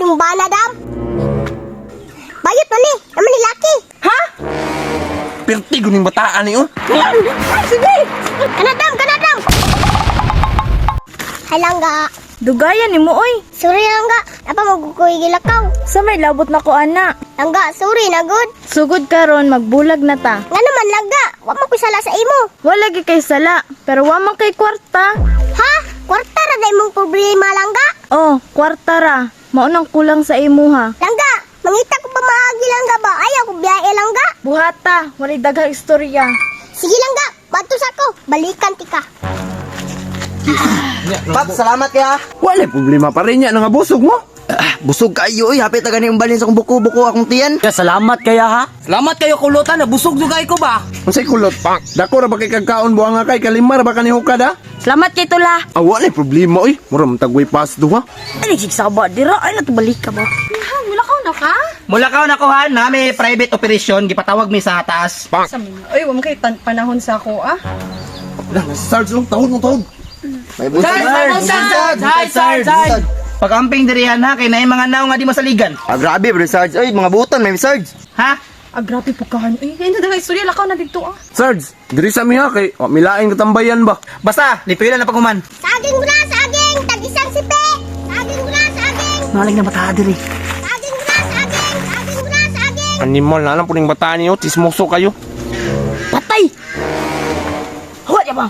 gud mong bana, Dam. Bayot man ni, naman ni laki. Ha? Pirti guning bataan ni oh. Sige. Kana, Dam, kana, Dam. Hay, Langga. Dugayan ni mo oy. Sorry, Langga. Apa magukuy gilakaw. Sa may labot na ko ana. Langga, sorry na gud. Sugod karon magbulag na ta. Nga naman, Langga. Wa man ko'y sala sa imo. Wala gi kay sala, pero wa man kay kwarta. Ha? Kwarta ra day mong problema, Langga. Oh, kwarta ra. Mao nang kulang sa imuha. Langga, mangita ko pa maagi, Langga ba? Ayaw ko biyahe, Langga. Buhata, walay daghang istorya. Sige, Langga, batos ako. Balikan tika. Pap, salamat kaya. Wala problema pa rin niya nga busog mo. Ah, busog kayo oy, hapit na gani ang balin sa akong buko-buko akong tiyan. Ya, salamat kaya ha. Salamat kayo kulutan, nabusog jud ko ba? Unsay kulot? Dako ra ba kay kagkaon buha nga kay kalimar ba kani hukad ha? Salamat kay tula. Ah, wala problema oy. Mura man tagway pas duha. Ay, nagsigsaba dira. Ay, natubalik ka ba? Mulakaw na ka? Mulakaw na ko ha, na may private operation gipatawag mi sa taas. Sa mga. Uy, wa man kay panahon sa ako ah. Lah, nasa Sarge oh, tahod mo tahod. May busog. Sarge, Sarge, Sarge, Sarge, Sarge. Pag-amping dirihan ha, kay naay mga naw nga di masaligan. Ah, grabe bro, Sarge. Oy, mga buton may Sarge. Ha? Ah, grabe po kahan. Uy, kaya na istorya lakaw na dito ah. Sarge, diri sa miha kay oh, milaing katambayan ba? Basta, lipilan na paghuman. Saging muna, saging! Tag-isang sipe! Saging muna, saging! Nalag na mata diri. Saging muna, saging! Saging muna, saging! Animal na lang puning bataan niyo, tismoso kayo. Patay! Hawa niya ba?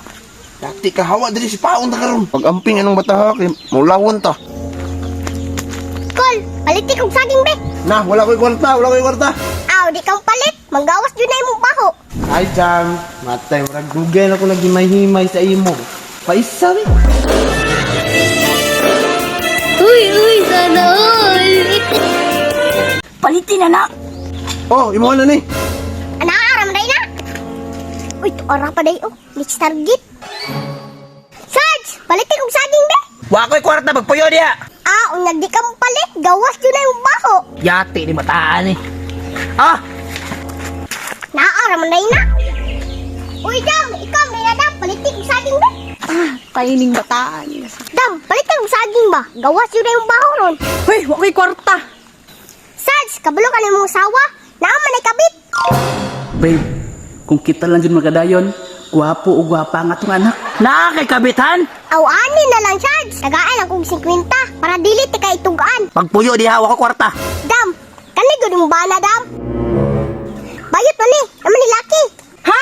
Dati ka hawa diri si paon ta karon. Pag-amping anong bata ha kay maulawon ta. Kol, paliti kong saging be! Na, wala ko'y kwarta, wala ko'y kwarta. Aw, di kang palit! Manggawas dyan na imong baho! Ay, Jam. Matay, murag dugay na ko nagimay-himay sa imo. Paisa ni. Uy, uy, sana all! Palitin na na. Oh, imo na ni. Ana, aram day na! Uy, tuara pa day oh. Next target. Sarge, paliti kong saging be! Wa ko'y kwarta magpuyo diha. Ah, unyag di kang palit, gawas dyan na imong baho! Yati ni mataan eh. Ah, Naara man day na! Uy, Dam, ikaw may na Dam, paliti kong saging be! Taining bataan. Dam, paliti kong saging ba? Gawas dyan na imong baho ron! Uy, wa ko'y kwarta. Sarge, kabalo ka na imong sawa! Naa man ay kabit! Babe, kung kita lang dyan magadayon, gwapo o gwapa nga tong anak. naa kay kabitan. Aw, ani na lang, Sarge! Tagaan lang kong 50 para dili ti ka itugaan. Pagpuyo diha wa ko kwarta. Dam, kani gud mong bana, Dam. Bayot man ni, naman ni laki. Ha?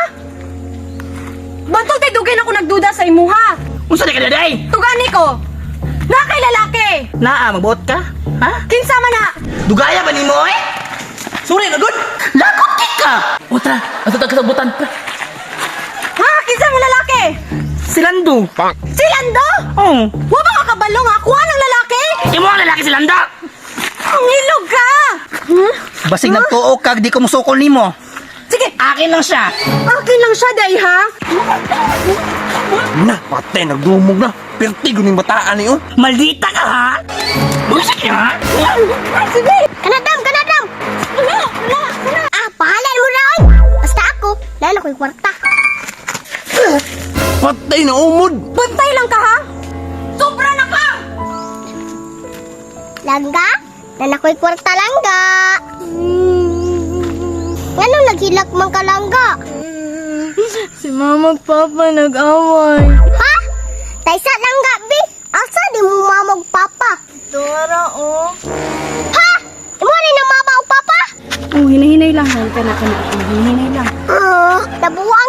Bantog tay dugay na ko nagduda sa imuha. Unsa di ka daday? Tugani ko. Na kay lalaki. Naa magbuot ka? Ha? Kinsa man na? Dugaya ba nimo eh? Sorry na good! Lakot kit ka. Otra, ato tagkasabutan. Ha? Kinsa man lalaki? Silando. Si Lando? Oh. Wa ba ka kabalo nga kuha ng lalaki? Imo ang lalaki si Landa. Ang hilog ka. Basig nagtuo kag di ko musukol nimo. Sige, Akin lang siya. akin lang siya day ha. Na, patay nagdumog na. Pirti guning bataan ni oh. Maldita ka ha. Busa ka ha. Sige. Kana, Dam, kana, Dam. Ah, pahalan mo na oy. Basta ako, lalo ko'y kwarta. Patay na umod. Bantay lang ka ha. Sobra na ka. Langga, nanakoy kwarta, Langga. Nganong naghilak man ka, Langga? Si mama ug papa nag-away. Ha? Taysa, Langga, bi. Asa di mo mama ug papa? Tuara oh. Ha? Imo ni na mama ug papa? Oh, hinahinay lang. Kana kana. Hinahinay lang. Ah, nabuang